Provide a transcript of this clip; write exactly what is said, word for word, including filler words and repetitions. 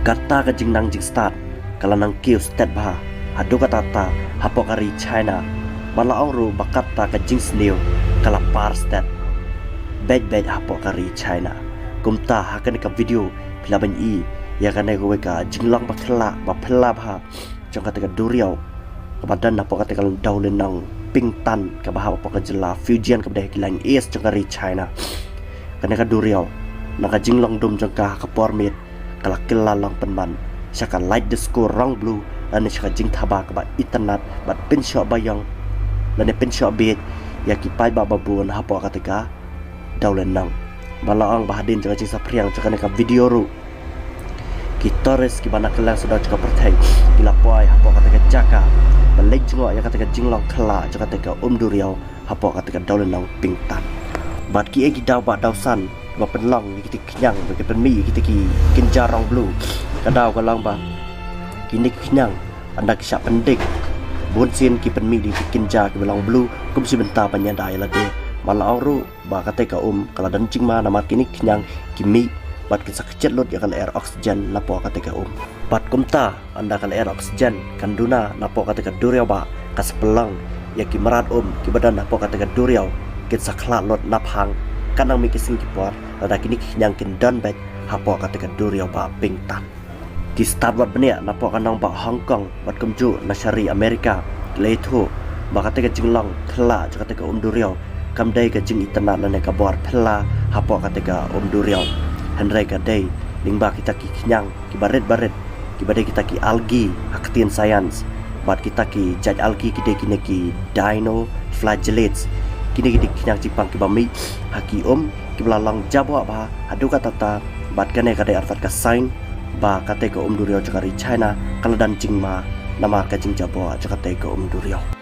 Kata ka jingnang jingstad ka la nang kiew stet bha haduh katta katta hapoh ka ri China. Bad la ong ruh ba kata ka jingsniew ka la par stet beit beit hapoh ka ri China. Kumta ha kane ka video phi lah ban i ïa kane kawei ka jinglong ba khyllah ba phylla bha jong kata ka duriaw kaba don hapoh kata ka dewlynnong Pingtan kaba hap hapoh ka jylla Fujian kaba dei ha ki lain east jong ka ri China. Kane ka duriaw na ka jinglong dum jong ka ha ka por miet ka la kylla long pynban sha ka lait disko rong blue lane sha ka jingthaba kaba itynnad bad pynshoh baïong lane pynshoh bieit ïa ki paidbah babun hapoh kata ka dewlynnong. Bad la ong ba hadien jong ka jingsaphriang jong kane ka video ruh ki tourist kiba na kylleng sawdong jong ka pyrthei ki la poi hapoh kata ka jaka ban leit jngoh ïa kata ka jinglong khyllah jong kata ka um duriaw hapoh kata ka dewlynnong Pingtan. Bad kiei ki daw ba daw san ba pynlong ïa kita ki khñiang ba ki pynmih ïa kita ki kynja rong blue. Ka daw ka long ba kine ki khñiang ynda ki shah pyndik bunsien ki pynmih ïa ki kynja kiba long blue kum shi bynta ban ïada ïa lade. Bad la ong ruh ba kata ka um ka la don jingma namar kine ki khñiang ki mih bad kin sa kjit lut ïa ka lyer oxygen napoh kata ka um. Bad kumta ynda ka lyer oxygen kan duna napoh kata ka duriaw ba ka sa pynlong ïa ki mrad um kiba don hapoh kata ka duriaw kin sa khlad lut naphang. Kan nang mih ki sngi ki por lada kine ki khñiang kin don beit hapoh kata ka duriaw ba Pingtan. Ki stad wat bniah napoh ka nongbah Hong Kong bad kumjuh na sha ri America ki la ïathuh ba kata ka jinglong khyllah jong kata ka um duriaw kam dei ka jingitynnad lane ka bor phylla hapoh kata ka um duriaw. Hynrei ka dei lyngba kita ki khñiang kiba rit ba rit kiba dei kita ki algae ha ka ktien science. Bad kita ki jait algae ki dei kine ki dinoflagellates. Kine ki dei ki khñiang jingpang kiba mih ha ki um kiba la long jaboh bha haduh katta katta. Bad kane ka dei artat ka sign ba kata ka um duriaw jong ka ri China ka la don jingma namar ka jingjaboh jong kata ka um duriaw.